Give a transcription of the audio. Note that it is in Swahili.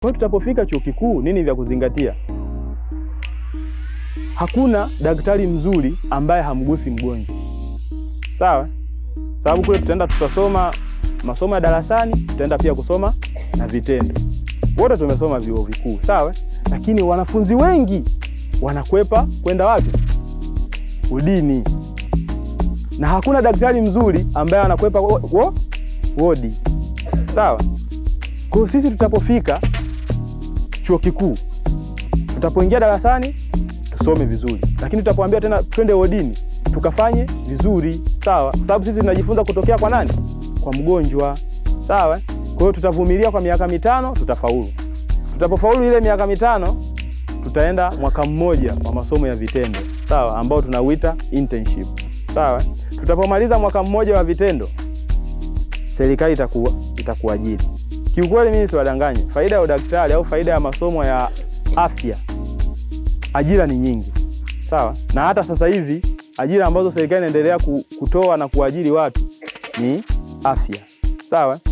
Kwa hiyo tutapofika chuo kikuu, nini vya kuzingatia? Hakuna daktari mzuri ambaye hamgusi mgonjwa, sawa? Sababu kule tutaenda tutasoma masomo ya darasani, tutaenda pia kusoma na vitendo. Wote tumesoma vyuo vikuu, sawa? Lakini wanafunzi wengi wanakwepa kwenda wapi? Wodini. Na hakuna daktari mzuri ambaye anakwepa wodi, sawa? Kwa hiyo sisi tutapofika chuo kikuu, tutapoingia darasani tusome vizuri, lakini tutapoambia tena twende wodini tukafanye vizuri, sawa? Kwa sababu sisi tunajifunza kutokea kwa nani? Kwa mgonjwa, sawa? Kwa hiyo tutavumilia kwa miaka 5, tutafaulu. Tutapofaulu ile miaka 5, tutaenda mwaka mmoja wa masomo ya vitendo, sawa, ambao tunauita internship, sawa. Tutapomaliza mwaka mmoja wa vitendo, serikali itakuajiri. Kiukweli mimi siwadanganye, faida ya udaktari au faida ya masomo ya afya, ajira ni nyingi, sawa. Na hata sasa hivi ajira ambazo serikali inaendelea kutoa na kuajiri watu ni afya, sawa.